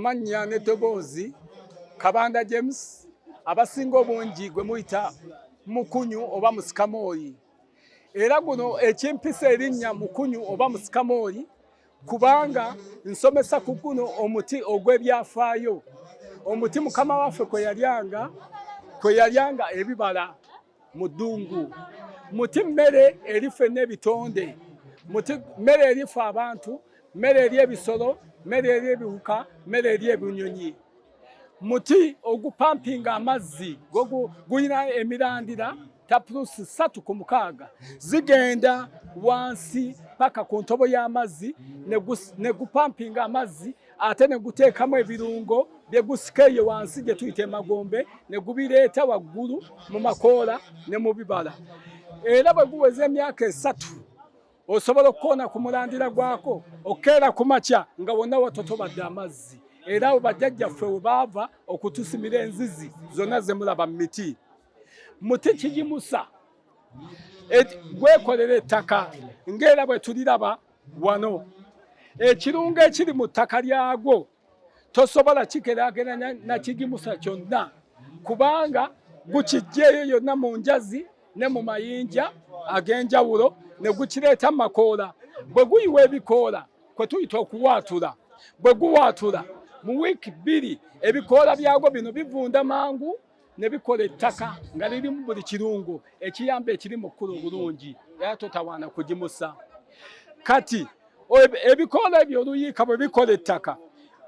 Amannya n'eddoboozi Kabanda James, abasinga obungi gwe muyita Mukunyu oba Musikamooli. Era guno ekimpisa erinnya Mukunyu oba Musikamooli kubanga nsomesa ku guno omuti ogw'ebyafaayo, omuti mukama waffe kwe yalyanga kwe yalyanga ebibala mu ddungu. Muti mmere eri ffenna ebitonde, muti mmere eri ffe abantu, mmere eri ebisolo, mmere eri ebiwuka, mmere eri ebinyonyi. Muti ogupampinga amazzi, gulina emirandira tapulusi 3 ku 6 zigenda wansi paka ku ntobo y'amazzi ne gupampinga amazzi, ate ne guteekamu ebirungo bye gusika eyo wansi gye tuyita emagombe, ne gubireeta waggulu mu makoola ne mu bibala. Era bwe guweza emyaka 3, osobola okukoona ku mulandira gwako, okeera ku makya nga wonna watotobadde amazzi. Era abo bajjajjaffe we baava okutusimira enzizi zonna ze mulaba mu miti. Muti kigimusa gwekolera ettaka, ng'era bwe tuliraba wano ekirungo ekiri mu ttaka lyagwo tosobola kigeraageranya na kigimusa kyonna, kubanga gukijja eyo yonna mu njazi ne mu mayinja ag'enjawulo ne gukireeta mu makoola. Bwe guyiwa ebikoola kwe tuyita okuwaatula, bwe guwaatula mu wiiki 2, ebikoola byagwo bino bivunda mangu ne bikola ettaka nga lirimu buli kirungo ekiyamba ekiri mu kkula obulungi, era totawaana kugimusa. Kati ebikoola ebyo oluyiika bwe bikola ettaka,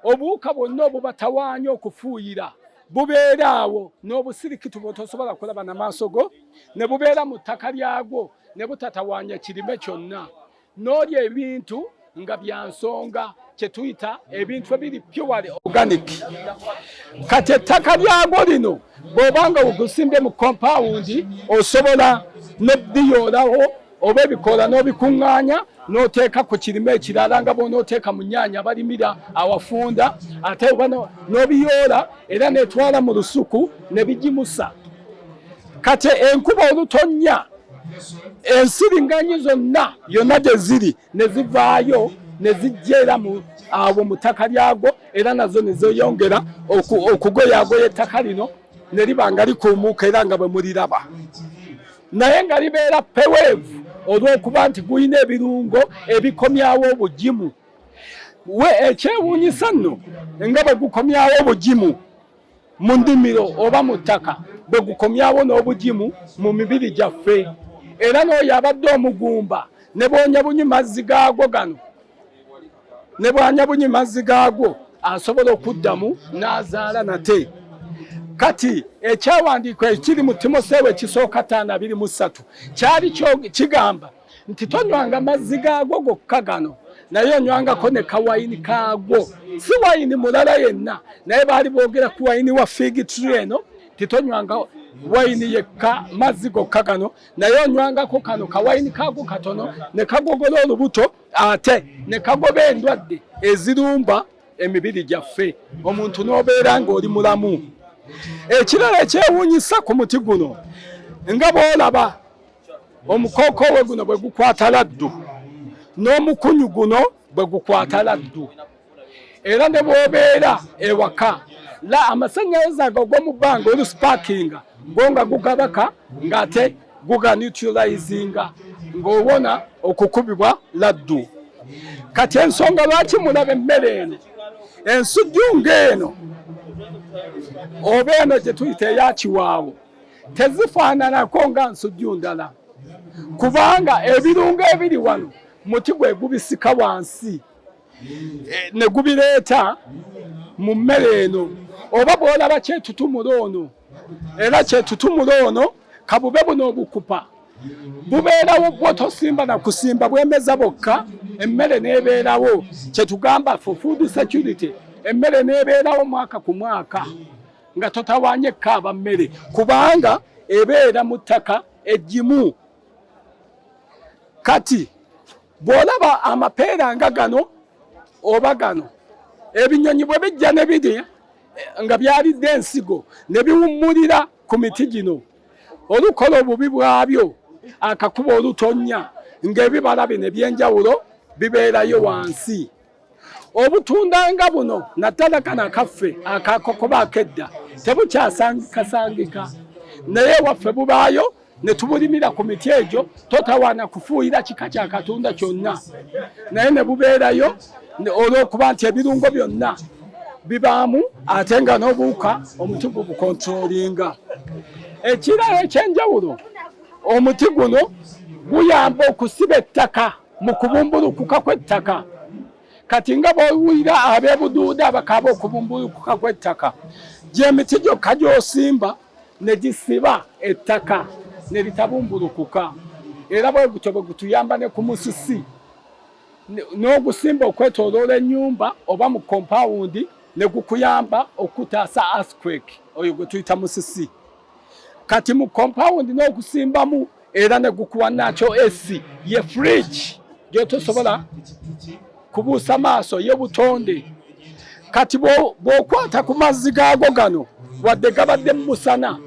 obuwuka bwonna obubatawaanya okufuuyira bubeera awo n'obusirikitu bw'otosobola kulaba na maaso go, ne bubeera mu ttaka lyagwo ne butatawaanya kirime kyonna, n'olya ebintu nga bya nsonga, kye tuyita ebintu ebiri purely organic. Kati ettaka lyagwo lino, bw'oba nga ogusimbye mu compound, osobola n'obiyoolawo oba ebikoola n'obikuŋŋaanya n'oteeka ku kirime ekirala, nga bw'onooteeka mu nnyaanya balimira awafunda, ate oba n'obiyoola era netwala mu lusuku ne bigimusa. Kati enkuba olutonnya, ensiringanyi zonna yonna gye ziri ne zivaayo ne zijja era awo mu ttaka lyagwo, era nazo ne zeeyongera okugoyaagoya ettaka lino ne liba nga likuumuuka, era nga bwe muliraba, naye nga libeera peweevu olw'okuba nti gulina ebirungo ebikomyawo obugimu. We ekyewuunyisa nno, nga bwe gukomyawo obugimu mu nnimiro oba mu ttaka, bwe gukomyawo n'obugimu mu mibiri gyaffe. Era n'oyo abadde omugumba, ne bwonya bunywi mazzi gaagwo gano, ne bwanya bunywi mazzi gaagwo, asobola okuddamu n'azaala nate. Kati ekyawandiikwa ekiri mu Timoseewo ekisooka 5:23 kyali kigamba nti tonywanga mazzi gaagwo gokka gano, naye onywangako ne kawayini kaagwo, si wayini mulala yenna, naye baali boogera ku wayini wa fig tree eno, titonywanga wayini yekka, mazzi gokka gano, naye onywangako kano kawayini kaagwo katono, ne kagogola olubuto, ate ne kagoba endwadde ezirumba emibiri gyaffe, omuntu n'obeera ng'oli mulamu. Ekirala ekyewuunyisa ku muti guno, nga bw'olaba omukookoowe guno bwe gukwata laddu, n'omukunyu guno bwe gukwata laddu, era ne bw'obeera ewaka la amasannyalaze ago ag'omu bbanga olusparkinga go nga gugabaka, ng'ate guga neutralizinga, ng'owona okukubibwa laddu. Kati ensonga lwaki mulaba emmere eno, ensujju ng'eno oba eno gye tuyita eyakiwaawo, tezifaananako nga nsujju ndala, kubanga ebirungo ebiri wano muti gwe gubisika wansi ne gubireeta mu mmere eno. Oba bw'olaba kyetutumula ono, era kyetutumula ono, kabube buno obukupa bubeerawo bwo tosimba na kusimba, bwemeza bokka, emmere n'ebeerawo, kyetugamba for food security, emmere n'ebeerawo mwaka ku mwaka nga totawanye kaaba mmere, kubanga ebeera mu ttaka eggimu. Kati bw'olaba amapeera nga gano oba gano, ebinyonyi bwe bijja ne birya nga byalidde ensigo ne biwummulira ku miti gino, olukola obubi bwabyo, akakuba olutonnya, ng'ebibala bino ebyenjawulo bibeerayo wansi. Obutunda nga buno naddala kano akaffe akakokoba akedda tebukyasangikasangika, naye waffe bubaayo ne tubulimira ku miti egyo, totawaana kufuuyira kika kya katunda kyonna, naye ne bubeerayo olw'okuba nti ebirungo byonna bibaamu ate nga n'obuwuka omuti gubukontrolinga. Ekirala eky'enjawulo, omuti guno guyamba okusiba ettaka mu kubumbulukuka kw'ettaka. Kati nga bw'owulira ab'ebuduuda abakaaba okubumbulukuka kw'ettaka, gy'emiti gyokka gy'osimba ne gisiba ettaka ne litabumbulukuka. Era bwe gutyo bwe gutuyamba ne ku musisi, n'ogusimba okwetooloola ennyumba oba mu kompaawundi ne gukuyamba okutaasa earthquake, oyo gwe tuyita musisi. Kati mu kompaawundi n'ogusimbamu era ne gukuwa nakyo AC ye fridge gyotosobola kubuusa maaso ye butonde. Kati bw'okwata ku mazzi gaago gano, wadde gabadde mu musana,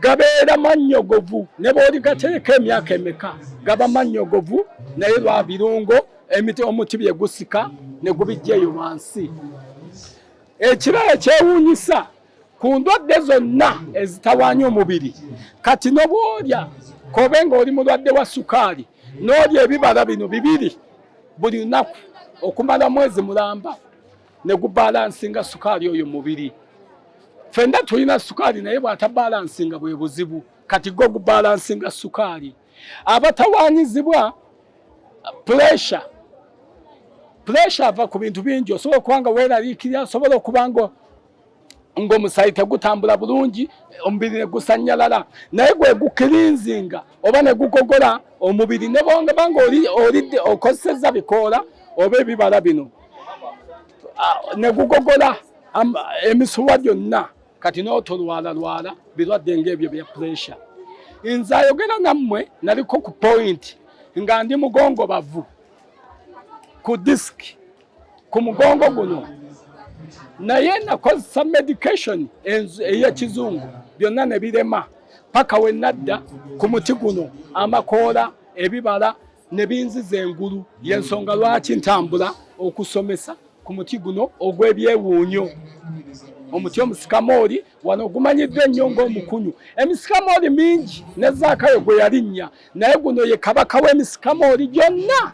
gabeera mannyogovu ne bw'oligatereka emyaka emeka gaba mannyogovu, naye lwa birungo emiti omuti bye gusika ne gubijja eyo wansi. Ekirala ekyewuunyisa ku ndwadde zonna ezitawaanya omubiri, kati ne bw'olya kobe ng'oli mulwadde wa sukaali n'olya ebibala bino bibiri buli lunaku okumala mwezi mulamba ne gubalansinga sukaali oyo mubiri. Ffenna tulina sukaali naye bw'atabalansinga bwe buzibu. Kati go gubalansinga sukaali. Abatawaanyizibwa pressure, pressure ava ku bintu bingi. Osobola okuba nga weeraliikirira, osobola okuba nga ng'omusaayi tegutambula bulungi, omubiri ne gusannyalala, naye gwe gukirinzinga oba ne gugogola omubiri ne bwongeba ng'olidde okozesezza bikoola oba ebibala bino ne gugogola emisuwa gyonna, kati n'otolwalalwala birwadde ng'ebyo bya pressure. Nze ayogera nammwe naliko ku point nga ndi mugongobavu ku disiki ku mugongo guno, naye nakozesa medication ey'ekizungu byonna ne birema paka we nadda ku muti guno, amakoola ebibala ne binziza engulu. Y'ensonga lwaki ntambula okusomesa ku muti guno ogw'ebyewuunyo, omuti omusikamooli. Wano gumanyiddwa ennyo ng'omukunyu. Emisikamooli mingi ne Zaakayo gwe yalinnya, naye guno ye kabaka w'emisikamooli gyonna.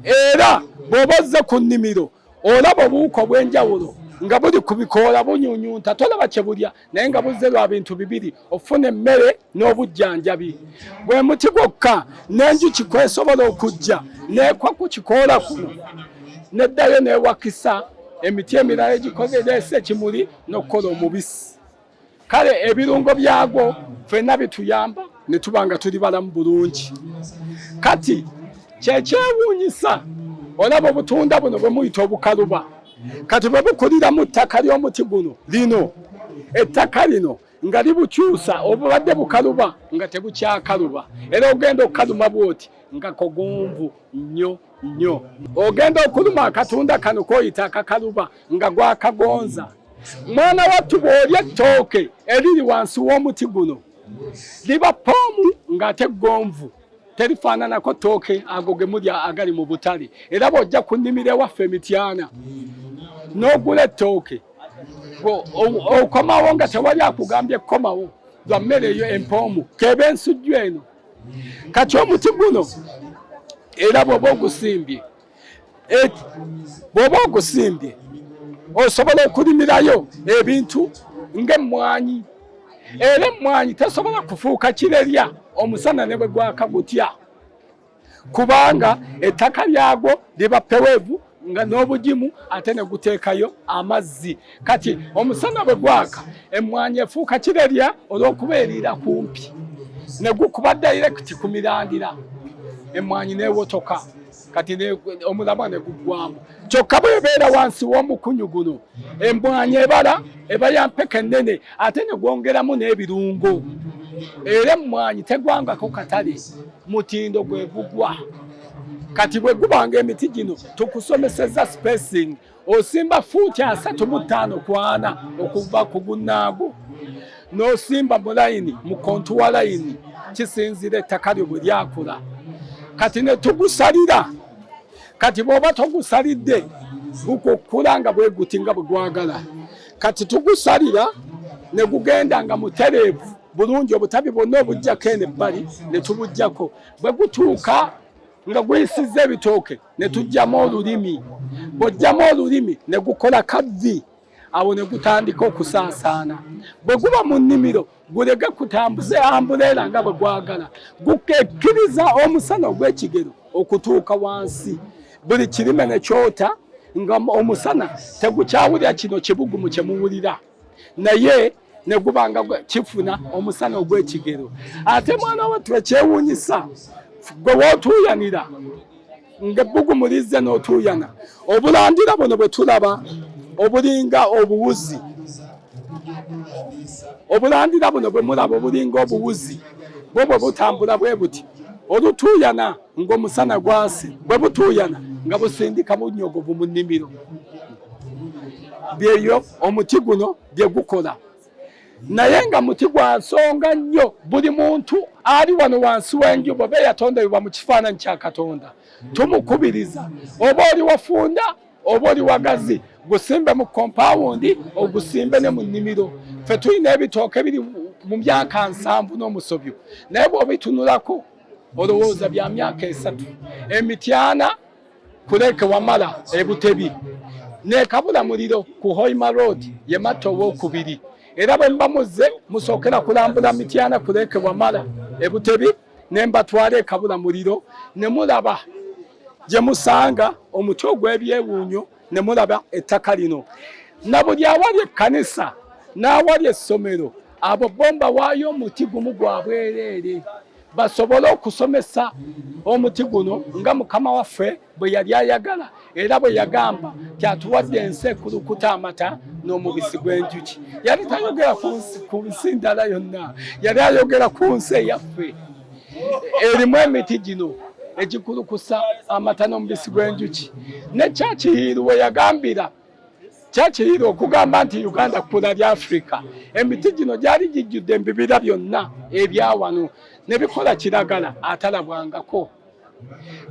Era bw'oba ozze ku nnimiro olaba obuwuka obw'enjawulo nga buli ku bikoola bunyunyunta, tolaba kye bulya, naye nga buzze lwa bintu bibiri: okufuna emmere n'obujjanjabi. Bwe muti gwokka n'enjuki kwesobola okujja n'ekwa ku kikoola kuno n'eddayo n'ewakisa emiti emirala egikoze ereese ekimuli n'okukola omubisi. Kale ebirungo byagwo ffenna bituyamba ne tuba nga tuli balamu bulungi. Kati kyekyewuunyisa, olaba obutunda buno bwe muyita obukaluba, kati bwe bukulira mu ttaka ly'omuti guno lino, ettaka lino nga libukyusa, obubadde bukaluba nga tebukyakaluba, era ogenda okukaluma bwoti nga kogonvu nnyo nnyo. Ogenda okuluma akatunda kano koyita akakaluba nga gwakagonza. Mwana wattu, bw'olya ettooke eriri wansi w'omuti guno liba ppoomu ng'ate ggonvu, terifaananako ttooke ago ge mulya agali mu butale. Era bw'ojja ku nnimiro ewaffe Emityana n'ogula ettooke, okomawo nga tewali akugambye kukomawo lwa mmere eyo empoomu k'eba ensujju eno. Kati omuti guno era bw'oba ogusimbye, bw'oba ogusimbye osobola okulimirayo ebintu ng'emmwanyi, era emmwanyi tesobola kufuuka kirerya omusana ne bwe gwaka gutya, kubanga ettaka lyagwo liba peweevu nga n'obugimu, ate ne guteekayo amazzi. Kati omusana bwe gwaka emmwanyi efuuka kirerya olw'okuba eriira kumpi, ne gukuba direct ku mirandira, emmwanyi n'ewotoka, kati omulamwa ne guggwamu. Kyokka bw'ebeera wansi w'omukunyu guno, emmwanyi ebala eba ya mpeke ennene, ate ne gwongeramu n'ebirungo, era emmwanyi tegwangako katale, mutindo gwe gugwa. Kati bwe gubanga emiti gino tukusomeseza spacing, osimba fuuti 35 ku 40 okuva ku gunnaago, n'osimba mu layini, mu contour line, kisinziira ettaka lyo bwe lyakula. Kati ne tugusalira. Kati bw'oba togusalidde, Gukukula nga bwe guti nga bwe gwagala. Kati tugusalira ne gugenda nga mutereevu bulungi, obutabi bwonna obujjako eno ebbali ne tubuggyako. Bwe gutuuka nga guyisizza ebitooke ne tuggyamu olulimi. Bw'oggyamu olulimi ne gukola kavvi, awo ne gutandika okusaasaana. Bwe guba mu nnimiro gulege kutambuze ambuleera nga bwe gwagala, gukekkiriza omusana ogw'ekigero okutuuka wansi, buli kirime ne kyota nga omusana tegukyawulira kino kibugumu kye muwulira, naye ne guba nga kifuna omusana ogw'ekigero. Ate mwana wattu ekyewuunyisa, gwe wootuuyanira ng'ebbugumu lizze n'otuuyana, obulandira buno bwe tulaba obulinga obuwuzi, obulandira buno bwe mulaba obulinga obuwuzi, bwo bwe butambula bwe buti, olutuuyana ng'omusana gwase, bwe butuuyana nga busindika bunyogovu mu nnimiro. Byeyo omuti guno bye gukola. Naye nga muti gwa nsonga nnyo, buli muntu ali wano wansi w'enjuba oba eyatondebwa mu kifaananyi kya Katonda tumukubiriza, oba oli wafunda oba oli wagazi, gusimbe mu kompawundi, ogusimbe ne mu nnimiro. Ffe tulina ebitooke biri mu myaka 70 n'omusobyo, naye bw'obitunulako olowooza bya myaka 3. Emityana kuleke wamala ebutebi nekabula muliro ku Hoima Road ye Matta owokubiri. Era bwe mba muzze musookera kulambula Mityana kuleke wamala ebutebi, ne mbatwala ekabula muliro ne mulaba gye musanga omuti ogw'ebyewuunyo, ne mulaba ettaka lino na buli awali ekkanisa n'awali essomero. Abo bo mbawaayo omuti gumu gwa bwereere basobole okusomesa omuti guno nga Mukama waffe bwe yali ayagala, era bwe yagamba nti atuwadde ensi ekulukuta amata n'omubisi gw'enjuki. Yali tayogera ku nsi ndala yonna, yali ayogera ku nsi eyaffe erimu emiti gino egikulukusa amata n'omubisi gw'enjuki. Ne Churchill we yagambira, Churchill okugamba nti Uganda kkula lya Afrika, emiti gino gyali gijjudde embibira byonna ebyawano ne bikola kiragala atalabwangako.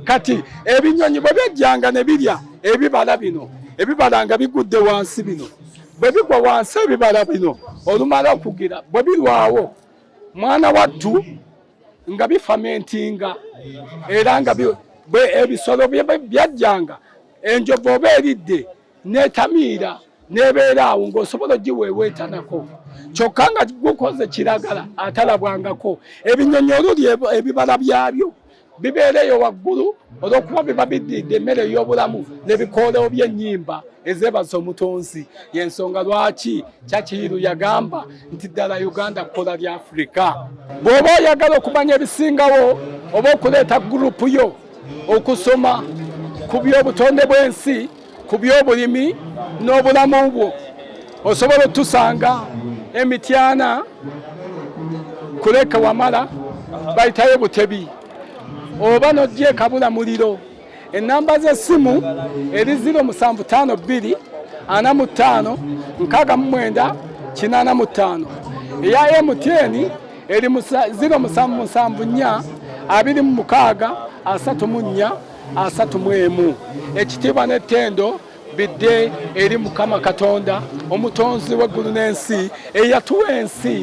Kati ebinyonyi bwe byajjanga ne birya ebibala bino, ebibala nga bigudde wansi bino, bwe bigwa wansi ebibala bino olumala okugira bwe birwawo, mwana wattu, nga bifamentinga, era nga ebisolo byajjanga, enjovu oba eridde n'etamiira n'ebeera awo ng'osobola ogiweeweetanako, kyokka nga gukoze kiragala atalabwangako. Ebinyonyi oluli ebibala byabyo bibeera eyo waggulu olw'okuba biba biddiridde emmere ey'obulamu n'ebikoolewo by'ennyimba ezeebaza omutonzi. Y'ensonga lwaki Churchill yagamba nti ddala Uganda kkola lya Afirika. Bw'oba oyagala okumanya ebisingawo oba okuleeta gurupu yo okusoma ku by'obutonde bw'ensi, ku by'obulimi n'obulamu bwo, osobola otusanga Emityana kuleke wamala bayitayo Butebi, oba nojja ekabula muliro. Enamba z'essimu eri 0752 45 69 85. Eya MTN eri 0774 26 34 31. Ekitiibwa n'ettendo bidde eri Mukama Katonda, omutonzi w'eggulu n'ensi, eyatuwa ensi.